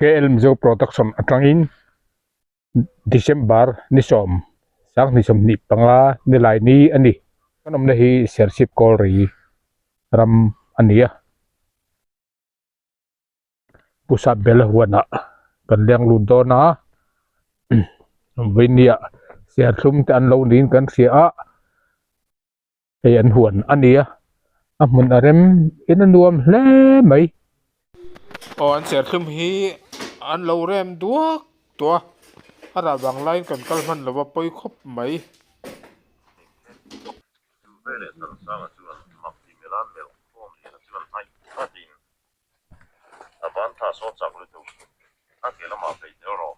KL Mizo Production atangin December ni sawm sanghnih sawmhnih panga nilai ni a ni. Kan awmna hi Serchhip Kawlri ram a ni a. Pu Satbela huanah kan leng lut dawn a vawinia serthlum te an lo niin kan hria a hei an huan a ni a a hmun a rem in a nuam hle mai. Aw an serthlum hi an lo rem duak tawh a a rah vang laiin kan kal hman lova pawi khawp mai. Chu veleh Thansanga chuan mak ti mela melh khawm lian chuan hnaih vatin A ban tha saw chak lutuk. A ke lamah bei tel rawh.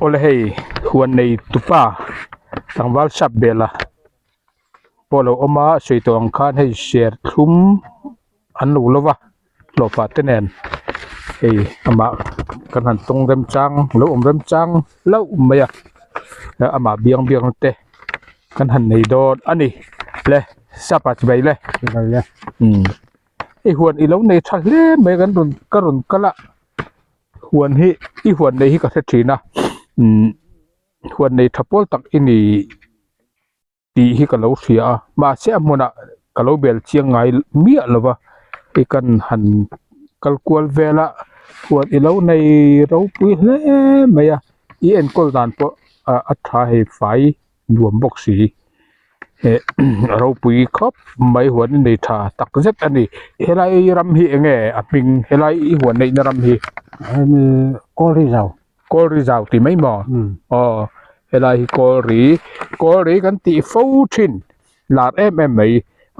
Awle hei huan nei tupa tlangval sap bela pawh a lo awm a sawi tawh ang khan hei serthlum an lo lo va hlawhfa te nen hei amah kan han tawng remchang lo awm remchang hlauh mai a amah biang biak na te kan han nei dawn a ni le sap ah chibai le umm hei huan i lo nei tha hle mai kan rawn ka rawn kal a huan hi i huan nei hi ka hre thin a umm huan nei tha pawl tak i ni. tih hi ka lo hria a mahse a hmunah ka lo bel chiang ngai miah lo va hei kan han kal kual vel a huan i lo nei ropui hle mai a i enkawl dan pawh ah a tha hei fai nuam bawk si eh a ropui khawp mai huan i nei tha tak zet a ni helai ram hi eng nge a hming helai i huan neihna ram hi. Hemi kawlri zau. Kawlri zau tih mai maw? Aw helai hi kawlri kawlri kan tih fo thin lar em em mai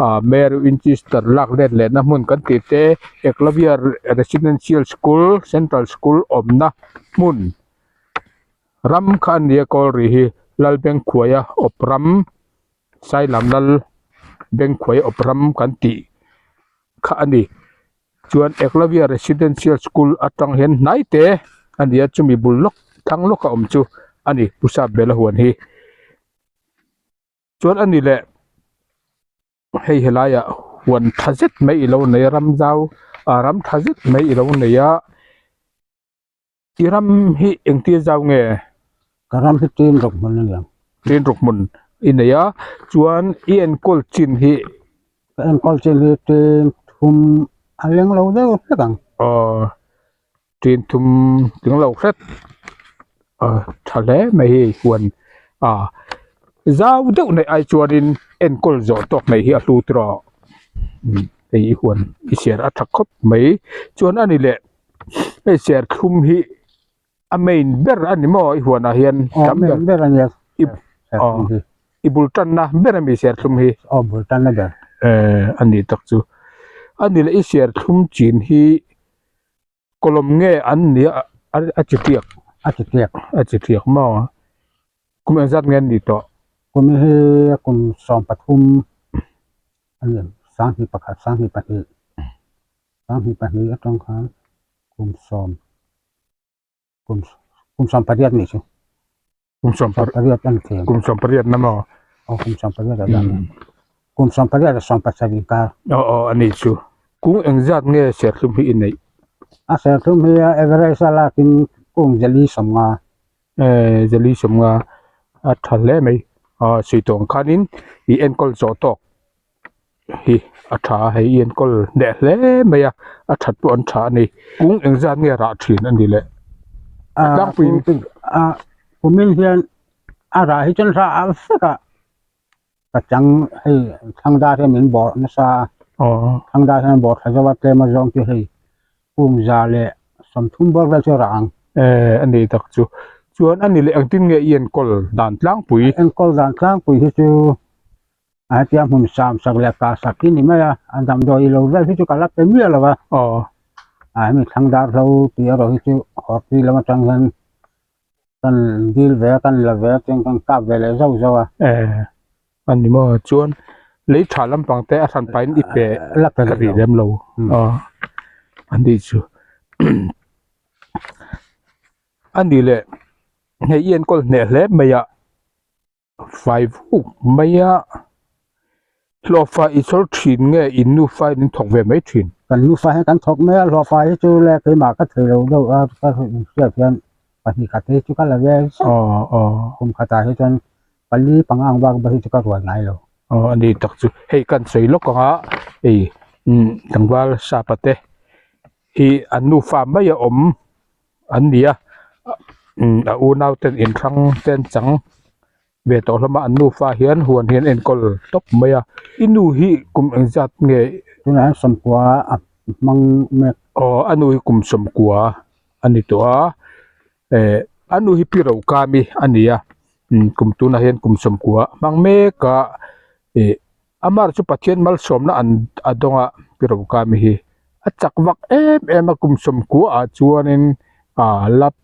ah Mary Winchester lak let lehna hmun kan tih te Eklavia Residential School Central School awmna hmun ram kha a nia kawlri hi Lalbengkhuaia awp ram Sailam Lal Bengkhuaia awp ram kan tih kha a ni. Chuan Eklavia Residential School atang hian hnai te a ni a chumi bul lawk thlang lawk a awm chu a ni Pu Sapbela huan hi. Chuan a ni leh hei helaiah huan tha zet mai i lo nei a ram zau ah ram tha zet mai i lo nei a. I ram hi engtir zau nge? Ka ram hi tin ruk hmun a ni ang. Tin ruk hmun i nei a, chuan i enkawl chin hi? Ka enkawl chin hi tin thum a leng lo deuh hlek ang. Aw, tin thum tling lo hret a tha hle mai hei huan a zau deuh neih ai chuanin enkawl zawh tawk neih hi a hlu tawh hei i huan i chhiar a tha khawp mai chuan a ni leh. Hei serthlum hi a main ber a ni maw i huanah hian tam ber main ber a nia i i bul tanna ber a mi serthlum hi aw bul tanna ber eh a ni tak chu a ni leh i serthlum chin hi kawlawm nge an nia a chi tiak a chi tiak a chi tiak maw kum engzat nge an nih tawh kum hi kum 13 a ni 21 22 Sanghnih pahnih atang khan kum sawm kum kum sawm pariat nih chu. Kum sawm pariat a ni thei ang. Kum sawm pariat na maw? Aw kum sawm pariat a dah ang. Kum sawm pariat leh sawm pasarih inkar. Aw aw a nih chu. Kung engzat nge serthlum hi i neih? A serthlum hi a average a lakin kung zali sawmnga. Eh zali sawmnga a tha hle mai. Aw sawi tawh ang khanin i enkawl zawh tawk. hi a tha a hei i enkawl hneh hle mai a a that pawh an tha a ni kung engzat nge rah thin a ni le tlangpuiin a kumin hian a rah hi chuan rah a vek a ka chang hei thangdar hian min bawrh nasa a thangdar hian bawrh thla zo a tlem a zawng chu hei kung za leh sawmthum bawr vel chu a rah ang. Eh a ni tak chu chuan a ni leh engtin nge i enkawl dan tlangpui enkawl dan tlangpui hi chu. A hetia hmun sam sak leh kah sak hi ni mai a, a damdawi lo vel hi chu ka la pe miah lo va. Aw. A hemi thlang dar hlo tih erawh hi chu horti lam atang hian kan dil ve a, kan la ve a chuan kan kap ve leh zauh zauh a. Eh, a ni maw chuan lei tha lampang te a hran pahin i pe la pe rih lem lo. Aw, a ni chu. A ni leh hei i enkawl hneh hle mai a. Fai vuk mai a, hlawhfa i chawr thin nge in nufa in in thawk ve mai thin? Kan nufa hian kan thawk mai a, hlawhfa hi chu le keimah ka thei lo deuh a, ka hriat hian pahnih khat hi chu ka la ve zauh. Aw aw. Kum khatah hi chuan pali panga ang bak bak hi chu ka rual ngai lo. Aw a ni tak chu, hei kan sawi lawk ang a, hei tlangval sapa te hi an nufa mai a awm. an ni a a unau ten inhrang te an chang ve tawh hlawm a an nufa hian huan hi an enkawl tawp mai a i nu hi kum engzat nge tunah hian sawmkua a hmang mek aw a nu hi kum sawmkua a ni tawh a eh a nu hi pi rokami a ni a kum tunah hian kum sawmkua a hmang mek a ih Amar chu Pathian malsawmna an a dawng a pi Rokami hi a chak vak em em a kum sawmkua ah chuanin ah lap.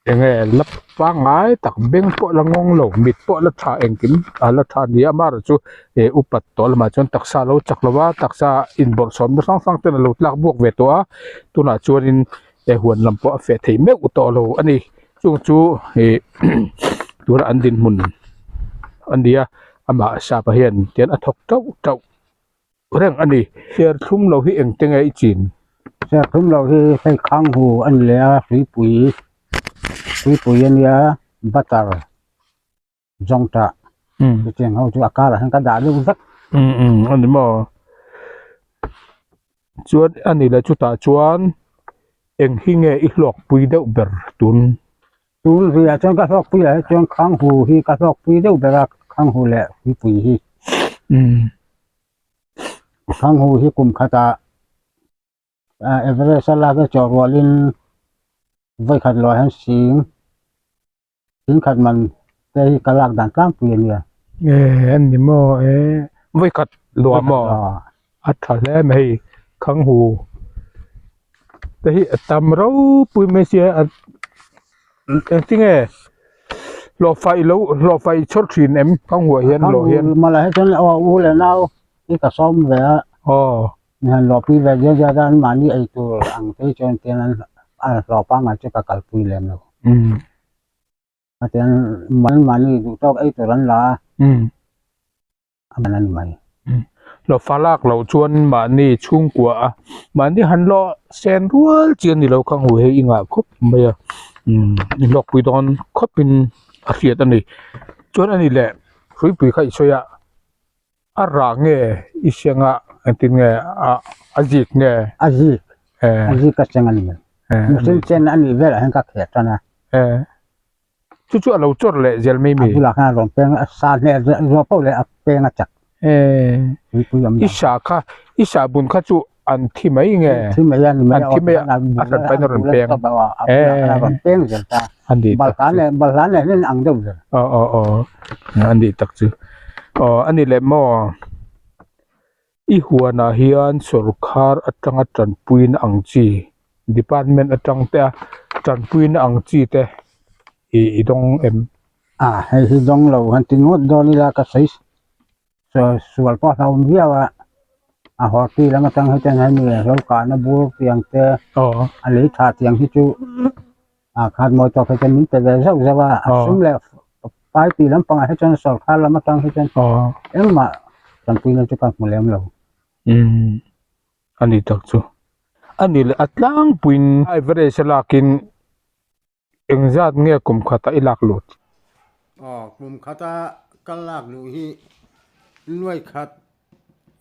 Enge la pangngai tak beng pawh la ngawng lo mit pawh la tha engkim a la tha a ni a amaherawh chu eh upat tawh lamah chuan taksa a lo chak lo va taksa inbawrhsawmna hrang hrang ten a lo tlak buak ve tawh a tunah chuanin eh huan lam pawh a feh thei meuh tawh lo a ni chung chu ih tuna an dinhmun a ni a amah sapa hian tian a thawk tauh tauh. reng a ni. Serthlum lo hi engte nge i chin? Serthlum lo hi hei khanghu a ni leh a, hruipui hruipui a nia butter zawngtah chutiang ho chu a karah hian ka dah deuh vek. Umm umm a ni maw? Chuan a ni leh chutah chuan eng hi nge i hlawkpui deuh ber tun? Tun ruiah chuan ka hlawkpui ah hi chuan khanghu hi ka hlawkpui deuh ber a, khanghu leh hruipui hi. Khanghu hi kum khatah Everest a lak a chawh rualin vawikhat luah hian sing sing khat man te hi ka lak dan tlangpui a nia. E a ni maw e vawikhat luah maw a tha hle mai hei khanghu te hi a tam ropui mai sia engtinge hlawhfa ilo hlawhfa i chhawr thin em khanghuah hian hlawh hian. Mawlai hi chuan aw u leh nau hi ka sawm ve a. Aw. Ni han hlawhpui ve dial dial a an mahni ei tur ang te hi chuan tian an hlawh pangngai chu ka kalpui lem lo. A tian an mahni duh tawk ei tur an la a. A man a ni mai. Hlawhfa lak loh chuan mahni chhungkua a mahni han hlawh sen rual chi a ni lo kha hmu hei i ngah khawp mai a i hlawkpui dawn khawpin a hriat a ni. Chuan a ni leh hruipui kha i sawi a a rah nge i sianga engtin nge a a zik nge? A zik a zik ka cheng a ni mai. Mihring chen a nih velah hian ka kheh tan a. Chu chu a lo chawr leh zel mai mi. A bulah khan a rawn peng a, sa hneh zawh poh leh a peng a chak. I sa kha, i sa bun kha chu an thi mai nge? Thi mai a ni mai. An thi mai a, a hran pahin a rawn peng. A bulah khan a rawn peng zel ta. A nih tak chu. Balhla leh hian ang deuh zel. Aw aw aw, a nih tak chu. Aw a ni leh maw? I huanah hian sawrkhar atanga tanpuina ang chi, department atang te a tanpuina ang chi te i i dawng em? A, hei hi dawng lo han ti ngawt dawn ila ka sawi sual pawh a hlauhawm viau a, a horti lam atang hi chuan hemi lo kahna bur tiang te a lei tha tiang hi chu a khat mawi tawk hi chuan min pe ve zauh zauh a, a sum leh pai tih lampangah hi chuan sawrkar lam atang hi chuan engmah tanpuina chu ka hmu lem lo. Umm a ni tak chu. A ni leh a tlangpuiin average a lakin engzat nge kum khata i lak lut? Aw kum khata ka lak luh hi nuai khat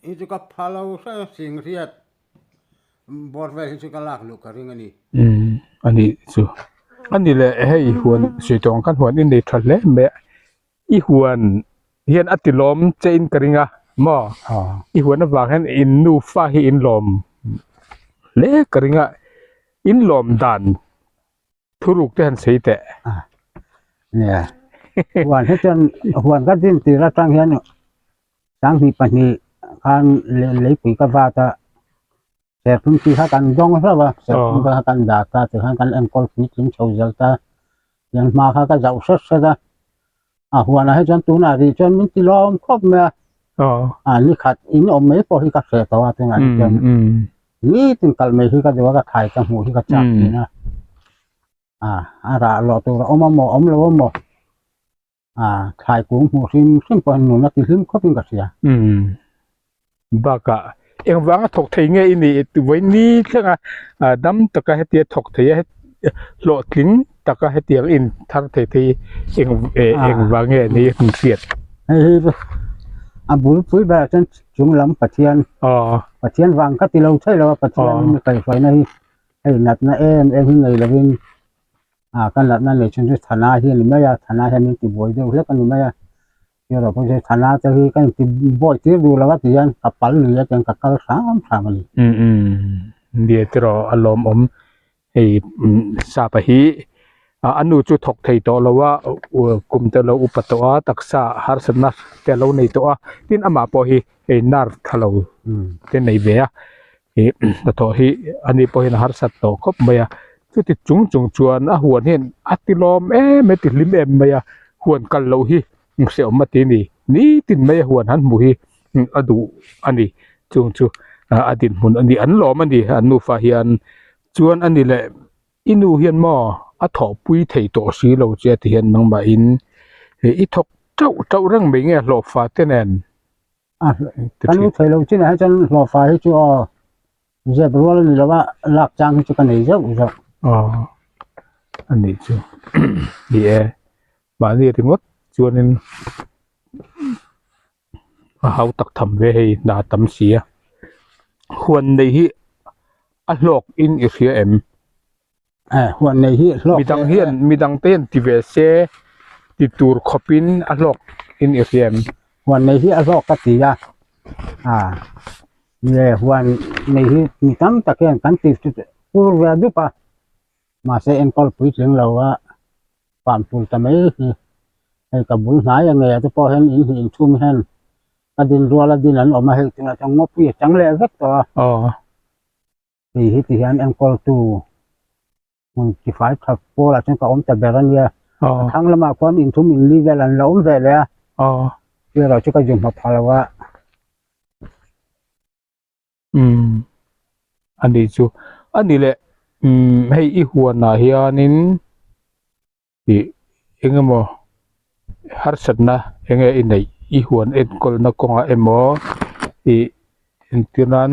hi chu ka pha lo hre sing hriat Bawr vel hi chu ka lak luh ka ring a ni. Umm a nih chu. A ni leh hei huan sawi tawh ang khan huan i nei tha hle mai a. I huan hian a ti lawm che in ka ring a maw? I huan avang hian in nufa hi in lawm hle ka ring a. In lawm dan thuruk te han sawi teh. Nia. Huan hi chuan huan ka din tir atang hian Sanghnih pahnih khan leipui ka vat a, serthlum chi kha kan dawng hlauh a, serthlum kha kan dah ta tikhan kan enkawl puitling chho zel ta, tiang hma kha ka zauh hret hret a, a huanah hi chuan tunah rih chuan min ti lawm khawp mai a, a ni khat in awm mai pawh hi ka hreh tawh a tunah hi chuan nitin kal mai hi ka duh a, ka thai ka hmuh hi ka chak thin a, a rah lawh tur a awm a maw awm lo a maw. A thlai kung hmuh hrim hrim pawh hian nun a ti hlim khawp in ka hria. Umm. Bakah engvanga thawk thei nge i nih vawiin thlenga dam taka hetia thawk thei a hlawhtling taka hetiang in thar thei thei eng engvang nge ni an hriat. Hei hi a bulpui berah chuan chung lam Pathian Pathian vang ka ti lo thei lo a Pathian in kaihhruaina hi hei natna em em hi nei lovin Ah ka natna nei chhun chu Thana hi a ni mai a, Thana hian min tibuai deuh hlek a ni mai a, erawh pawh chu Thana te hi ka intibuai tir duh lo a ti hian ka pal lui a tiang ka kal hram hram a ni. Umm umm nia tiraw a lawmawm hei sapa hi a nu chu thawk thei tawh lo a kum te lo upa tawh a taksa harsatna te a lo nei tawh a tin amah pawh hi hei nerve tha lo te nei ve a ih hnathawh hi ani pawhin a harsat tawh khawp mai a. Chuti chung chung chuan a huan hian a ti lawm em a ti hlim em mai a, huan kal loh hi hrehawm a ti a ni. Nitin mai a huan han hmuh hi a duh a ni. Chung chu a dinhmun a ni. An lawm a ni an nufa hian. Chuan a ni leh i nu hian maw a thawhpui thei tawh si lo che ti hian nangmahin i thawk teuh teuh reng mai nge hlawhfa te nen. A ka nu thei lo chinah hi chuan hlawhfa hi chu aw zep rual a ni lo a lak chang hi chu ka nei zeuh zeuh. Aw a nih chu ni e mahni ringawt chuanin a hau tak tham ve hei hna tam si a huan nei hi a hlawk in i hria em? Huan nei hi hlawk midang hian midang te hian ti ve se ti tur khawpin a hlawk in i hria em? Huan nei hi a hlawk ka ti a, a nge huan nei hi mi tam tak hian kan ti tur ve dup a, mahse enkawl puitling lo a pam tul ta mai hi hei ka bul hnai a ngei ah te pawh hian in hnih inchhum hian ka din rual a din an awm a hei tunah chuan ngawpui a chang leh vek tawh a. Hei hi ti hian enkawltu hmun chi fai tha pawlah chuan ka awm ta ber a nia. A thlang lamah khuan inthum inli vel an la awm ve leh a. Chu erawh chu ka zu hma pha lo a. Umm a nih chu. A ni leh umm hei i huanah hianin ih eng emaw harsatna eng nge i neih i huan enkawlna kawngah emaw ih entir nan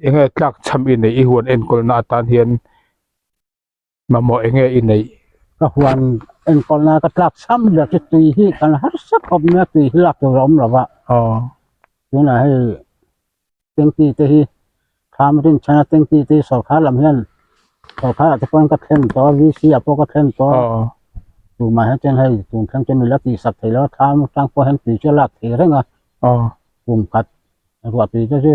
eng nge tlak cham i neih i huan enkawlna atan hian mamawh eng nge i neih. Ka huan enkawlna ka tlak cham ber chu tui hi kan harsa khawp mai a tui hi lak tur a awm lo va tunah hei tanky te hi thlam rinchhan a tanky te hi sawrkhar lam hian sawrkhar ah te pawhin ka thlen tawh a VC ah pawh ka thlen tawh a tumah hian chuan hei tun thleng chuan mila tih sak theih loh a thlam atang pawh hian tui chu a lak thei reng a kum khat ruah tui te chu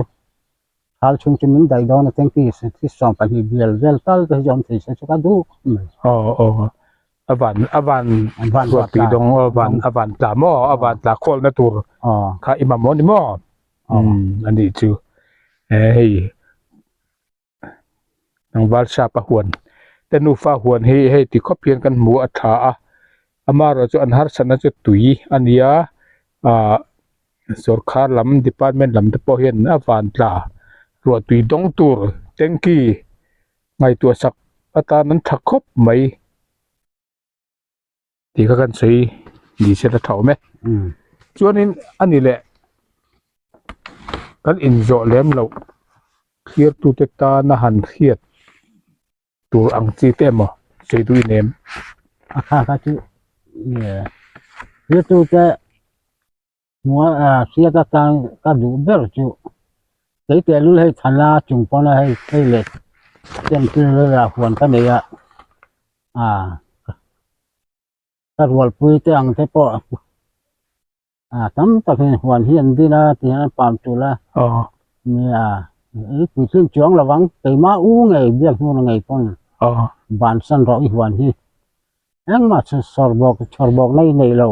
thal chhung chu min daih dawn a tanky thi 12 bial vel tal te hi chu awm thei se chu ka duh khawp mai. A van a van van ruat tui dawng a van a van tla maw a van tla khawlna tur kha i mamawh ni maw umm a nih chu e hei tlangval sap a huan te nufa huan hi hei ti khawp hian kan hmu a tha a amaherawh chu an harsatna chu tui a nia ah sawrkhar lam department lam te pawh hian a van tla ruah tui dawng tur tanky ngaihtuah sak atan an tha khawp mai tih kha kan sawi ni se la tha awm e chuanin a ni leh kan inzawh lem loh thirtute tana han hriat tur ang chi te emaw sawi duh i nem. A kha kha chu thirtute Hmuh a hriat atan ka duh ber chu kei tehlul hei thana chung pawn a hei hei leh temple velah huan ka nei a ah ka rualpui te ang te pawh ah tam tak in huan hi an din a ti hian an pam tul a nia i puitling chuang lo ang keimah u ngei biak hnuna ngei pawn bansan rawh i huan hi engmah chu sawr bawk chhawr bawk na i nei lo.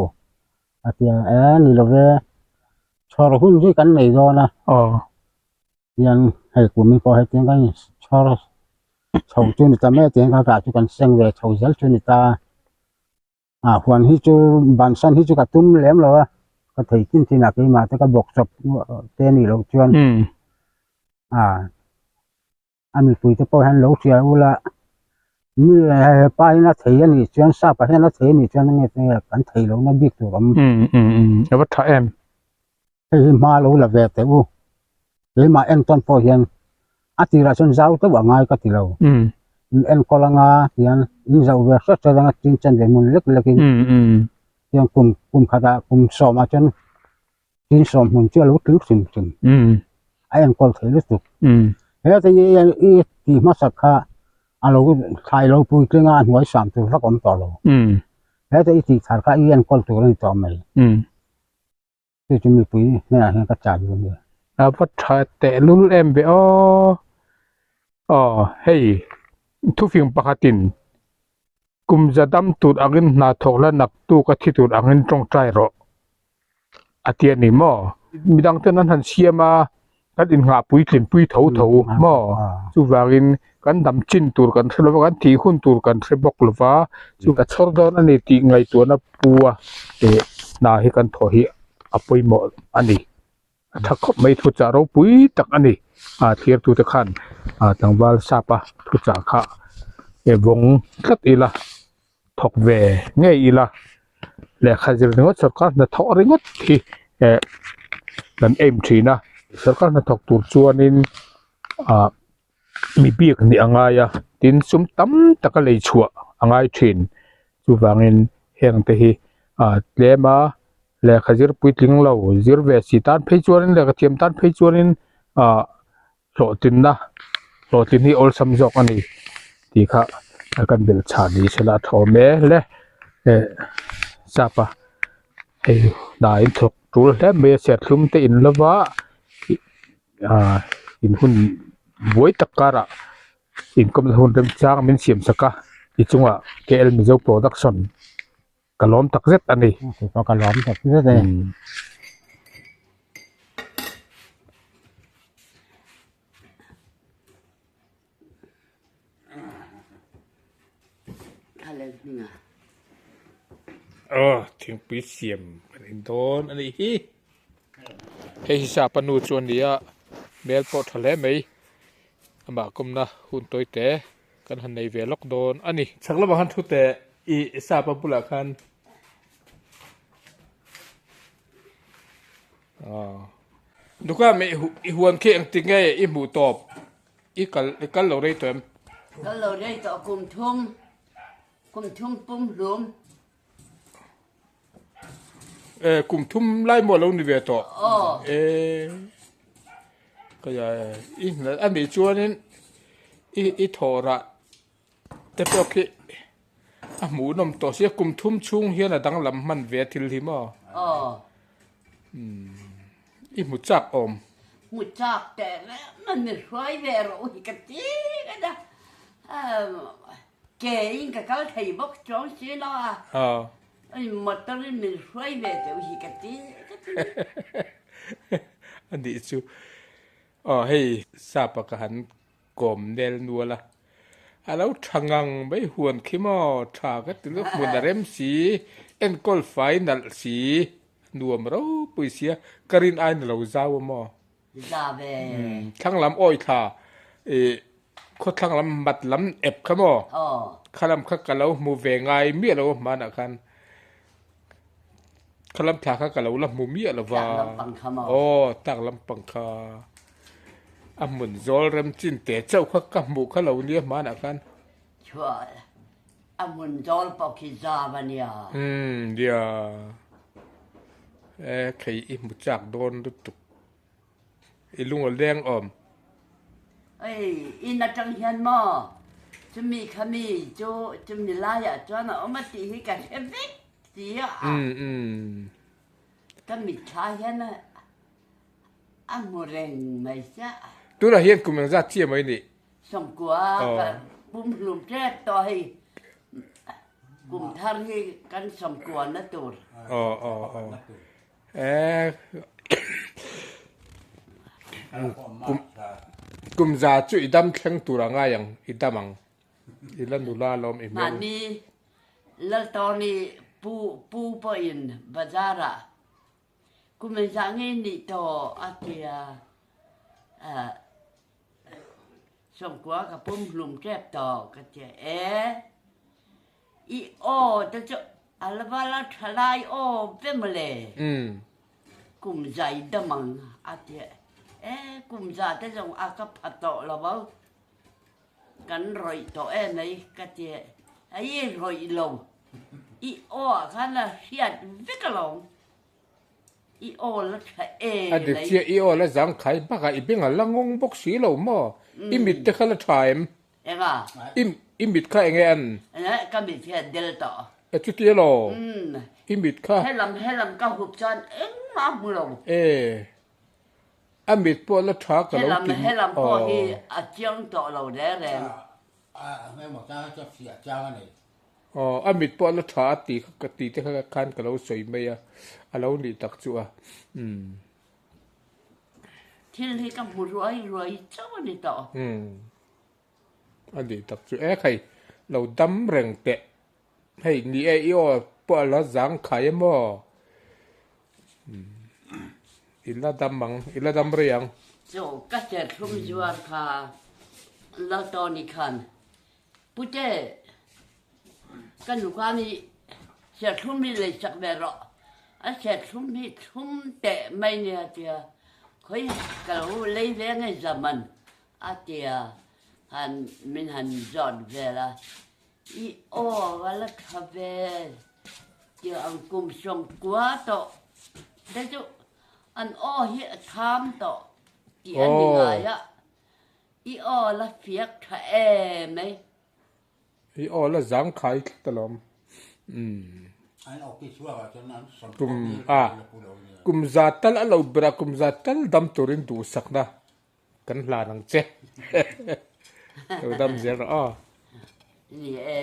A ti a, e ni lo ve, chhawr hun hi kan nei dawn a, hian hei kumin pawh hetiang kan chhawr chho chu ni ta mai a tiang ka rah chu kan seng ve chho zel chu ni ta a, huan hi chu bansan hi chu ka tum lem lo a, ka thei chin chin ah keimah te ka bawk chawp te a nih loh chuan a. A mipui te pawh hian lo hria ula mi hepa hian a thei a nih chuan sap ah hian a thei a nih chuan enge tinge kan thei lo na bik tur awm. Umm umm umm a va tha em. Hei hi hma lo la ve teh u keimah entawn pawh hian a tirah chuan zau deuh a ngai ka ti lo in enkawl anga tihian in zoh ve hret hret anga tin chen ve hmun lek lek in tihian kum kum khatah kum sawmah chuan tin sawm hmun chu a lo tling hrim hrim a enkawl thei lutuk heta i i tih hmasak kha a lo thlai lo puitling a a hnuai sam tur vak awm tawh lo heta i tih thar kha i enkawl tur a ni tawh mai chu chu mipui hnenah hian ka chah duh a nia. A va tha tehlul em ve aw aw hei thufing pakhatin Kum za dam tur angin hna thawk la naktuk a thi tur angin tawngtai rawh a ti a ni maw? Midang ten an han siam a, Kan innghah puitlin pui tho tho maw? Chuvangin kan dam chin tur kan hre lova, kan thih hun tur kan hre bawk lova, chu ka chhawr dawn a ni tih ngaihtuahna pu a eh hna hi kan thawh hi a pawimawh a ni. A tha khawp mai thuchah ropui tak a ni. A thirtute khan a tlangval sap a thuchah kha eh vawng tlat ila thawk ve ngei ila lehkha zir ringawt sawrkar hnathawh ringawt hi eh kan aim thin a sawrkar hnathawk tur chuanin ah mi bik nih a ngai a tin sum tam taka lei chhuah a ngai thin chuvangin heng te hi ah tlem a lehkha zir puitling lo zir ve si tan phei chuanin lehkha thiam tan phei chuanin ah. Hlawhtlinna, hlawhtlin hi awlsam zawk a ni tih kha kan belh chhan ni sela a tha awm e le eh sap a hei hna in thawk tul hle mai a serthlum te in lova ah in hun buai tak karah inkawmna hun remchang min siam sak a ti chungah K_L Mizo production. Ka lawm tak zet a ni. Ka lawm tak zet e. Aw thingpui siam kan in dawn a nih hi. Hei hi sapa nu chu a ni a, hmel pawh tha hle mai. Amah kawmna hun tawi te. Kan han nei ve lawk dawn a ni. Chhak lamah khan thu teh i sapa bulah khan aw Duka me i huan khi engtik nge i hmuh tawp i kal i kal lo rei tawh em? Kal lo rei tawh kum thum kum thum pum hlum. E kum thum lai maw lo ni ve tawh. Aw. E ka ya i hna a nih chuanin i i thawh rah te pawh khi a hmuh nawm tawh sia kum thum chhung hian a danglam hman ve a thil hi maw. Aw. Umm i hmu chak awm. Hmu chak teh reng a ni hruai ve rawh u hi ka ti reng a. Ke in ka kal thei bawk chuang si lo a. Aw. Motor in min hruai ve teuh hi ka ti ka ti. A nih chu. Aw hei sapa ka han kawm nel nual a. A lo tha ngang mai huan khi maw tha ka ti luak hmun a rem si enkawl fai nalh si nuam ropui sia ka rin aiin a lo zau a maw. Za ve. Thlang lam awi thla i khawthlang lam mat lam ep kha maw? Aw. Kha lam kha ka lo hmu ve ngai miah lo a hmanah khan. Kha lam thla kha ka lo la hmu miah lo va. Tlak lampang kha maw? Aw, tlak lampang kha. A hmun zawl rem chin te chauh kha ka hmuh kha lo nia hmanah khan. Chhuah a hmun zawl pawh khi zam a nia. Umm, nia. E, khei i hmu chak dawn lutuk. I lung a leng awm. Ei, in atang hian maw? Chumi kha mi chu chumi laiah chuan a awm a tih hi ka hre vek si a. Ka mitthla hian a hmu reng mai chiah. Tunah hian kum engzat chiah mai nih? Sawmkua ka pumhlum tep tawh hei. Kum thar hi kan sawmkua na tur. Aw aw aw. Eh kum kum za chu i dam thleng tur a ngai ang i dam ang i la nula lawm i hmel. Mahni Laltawni pu pu pawhin bazar ah kum engzah nge nih tawh a tia ah sawmkua ka pum hlum tep tawh ka tia e. I aw te chu a la va la tha lai aw ve mawle. Kum zai dam ang a ti a. E kum za te zawng a ka pha tawh lo vo. Kan rawih tawh em mai ka ti a. A i rawih lo. I aw ah khan a hriat vek alawm. I aw la tha em A dik chiah i aw la zang khai bakah i beng a la ngawng bawk si lo maw? I mit te kha la tha em? Enga? I i mit kha enge an? Enge ka mit hi a del tawh. E chuti elaw? Umm. I mit kha? Helam helam ka hup chuan engmah a hmu lo. E a mit pawh la tha ka lo Helam ti. helam pawh hi a chiang tawh lo reng reng. A engemaw chang hi chu a fiah chang a nei. Aw a mit pawh la tha a ti kha ka ti te kha khan ka lo sawi mai a, a lo nih tak chu a. Umm. Thil hi ka hmu ruai ruai chauh a ni tawh. Umm. A nih tak chu e hei lo dam reng teh. Hei ni e i aw pawh a la zang khai em aw. Umm. I la dam ang, i la dam rei ang. Chaw ka serthlum zuar kha Laltawni khan Pute ka nu khan i serthlum hi lei sak ve rawh, a serthlum hi thlum teh mai nia tia khawi ka lo lei ve nge zaman a tia han min han zawt vel a, i aw a la tha ve tia ang kum sawmkua tawh te chu an aw hi a tham tawh tih a ni ngai a. I aw la fiak tha em mai. I aw la zang khai tlat alawm. Umm. Kum a kum za tal a lo ber a kum za tal dam turin duhsakna kan hlan ang che. Lo dam zel rawh aw. Ni e.